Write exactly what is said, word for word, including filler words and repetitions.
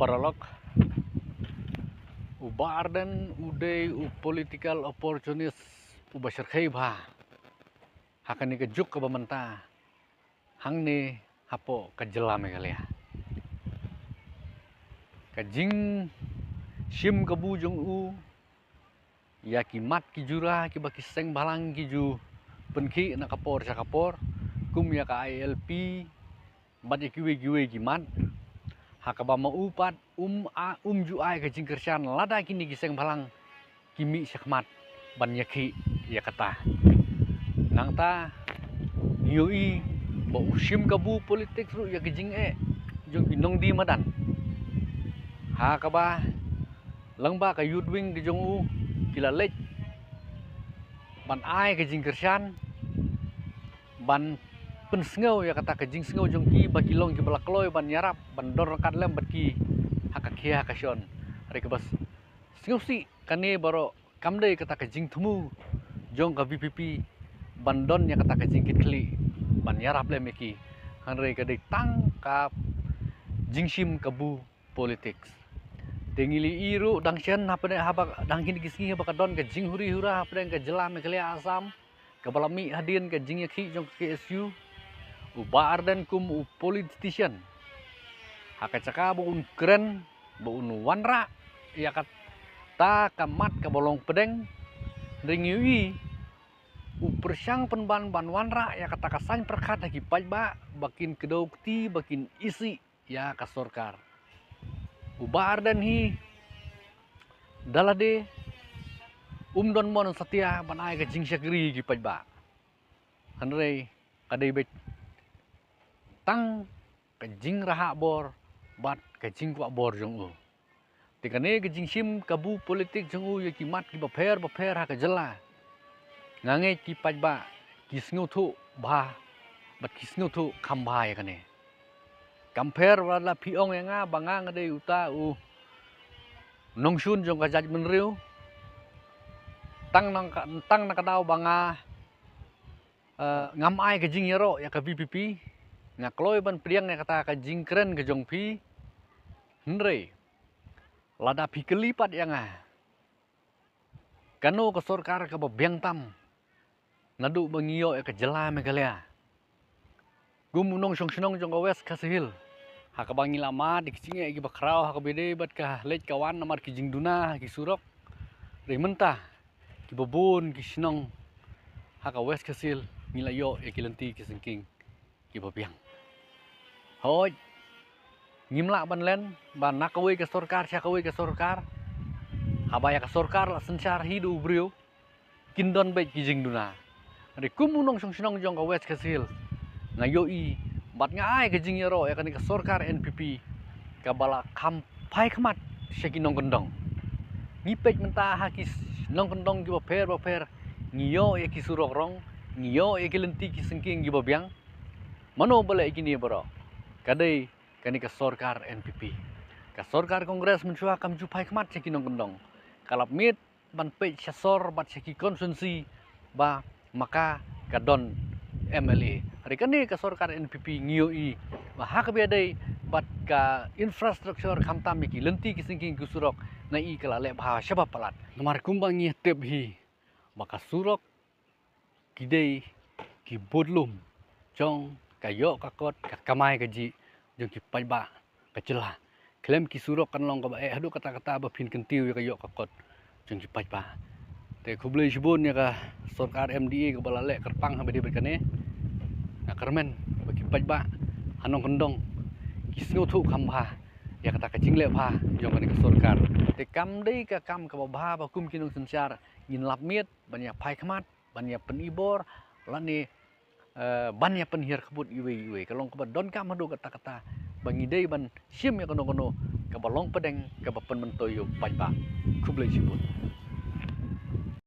Paralok, u Bah Ardent u dei u political opportunist uba shyrkhei bha ha kane ka juk kaba mynta hangne hapoh ka jylla Meghalaya. Ka jingshim kabu jong u ïa ki mat ki jura kiba ki seng bhalang ki ju pynkhih na ka por sha ka por, kum ïa ka I L P bad ïa kiwei kiwei ki mat, ha kaba ma u pat um a, um ju ai ka jingkyrshan lada kine ki seng bhalang ki mih shakhmat ban ïakhih ïa kata. Nangta ngi ïohi ba u shim kabu politics ruh ïa ka jingeh jong ki nongdie madan, ha kaba lyngba ka youth wing ka jong u ki la leit ban ai ka jingkyrshan, ban pynsngew ïa kata ka jingsngew jong ki ba ki long kiba la kloi ban ïarap ban don ryngkat lem bad ki ha ka khia ha ka shon. Hynrei kaba sngewsih, kane baroh kam dei kata ka jingthmu jong ka V P P ban don ïa kata ka jingkitkhlieh ban ïarap lem ïa ki, hynrei ka dei tang ka jingshim kabu politics. Te ngi la ïohi ruh dang shen hapdeng, haba dang kine ki sngi haba ka don ka jinghuri hura hapdeng ka jylla Meghalaya Assam, kaba la mih hadien ka jingïakhih jong ka K S U, u Bah Ardent kum u politician, ha ka jaka ba un kren, ba un wanrah ïa kata ka mat kaba long pdeng, hynrei ngi ïohi u pyrshang pynban ban wanrah ïa kata ka saiñ pyrkhat ha ki paidbah ba kin kdew kti, ba kin isih ïa ka sorkar. U Bah Ardent hi da lade um don mon satia ban ai ka jingshakri ïa ki paidbah, hynrei ka dei beit tang ka jingrahak bor bad ka jingkwah bor jong u. Te kane ka jingshim kabu politik jong u ïa ki mat kiba pher bapher ha ka jylla, nga ngeit ki paidbah ki sngewthuh bha bad ki sngewthuh kham bha ïa kane. Kam pher wat la phi ong ïa nga ba nga nga dei uta u nongshun jong ka jaitbynriew. Tang na ka, tang na ka daw ba nga, eh, ngam ai ka jingïaroh ïa ka V P P, nga kloi ban pdiang ïa kata ka jingkren ka jong phi. Hynrei lada phi kylli pat ïa nga, kano ka sorkar kaba biang tam naduh ba ngi ïoh ïa ka jylla Meghalaya? Kum u nongshong shnong jong ka West Khasi Hills, ha kaba ngi la mad ïa ki jingeh kiba khraw ha kaba ïadei bad ka leit ka wan namar ki jingduna ha ki surok, hynrei mynta kiba bun ki shnong ha ka West Khasi Hills ngi la ïoh ïa ki lynti ki syngkien kiba biang. Hooid, ngim lah ban len ba na kawei ka sorkar sha kawei ka sorkar, haba ïa ka sorkar la synshar hi da u briew, kin don beit ki jingduna. Hynrei kum u nongshong shnong jong ka West Khasi Hills, nga ïohi bad nga ai ka jingïaroh ïa kane ka sorkar N P P kaba la kham phai khmat sha ki nongkyndong. Ngi peit mynta ha ki nongkyndong kiba pher bapher, ngi ïoh ïa ki surok rong, ngi ïoh ïa ki lynti ki syngkien kiba biang. Mano ba leh ïa kine baroh? Ka dei kane ka sorkar N P P. Ka sorkar Congress mynshuwa kam ju phai khmat sha ki nongkyndong. Ka lap miet ban peit sha sor bad sha ki constituency ba ma ka ka don M L A. Hynrei kane ka sorkar N P P ngi ïohi ba ha kaba ïadei bad ka infrastructure, khamtam ïa ki lynti ki syngkien ki surok, nga i ka la leh bha shaba palat. Namar kumba ngi tip hi ba ka surok ki dei ki budlum jong ka ïoh ka kot, ka kamai kajih jong ki paidbah ka jylla. Khlem ki surok kan long kaba eh haduh katta katta ba phin kyntiew ïa ka ïoh ka kot jong ki paidbah. Te khublei shibun ïa ka sorkar M D A kaba la leh kyrpang ha ba dei bad kane. Nga kyrmen ba ki paidbah ha nongkyndong ki sngewthuh kham bha ïa kata ka jingleh bha jong kane ka sorkar. Te kam dei ka kam kaba bha ba kum ki nongsynshar ngin lap miet ban ïa phai khmat, ban ïa pynibor, lane, eh, ban ïa pynhiar khbut iwei iwei. Ka long kaba donkam haduh katta katta ba ngi dei ban shim ïa kano kano kaba long pdeng, kaba pynmyntoi ïa u paidbah. Khublei shibun.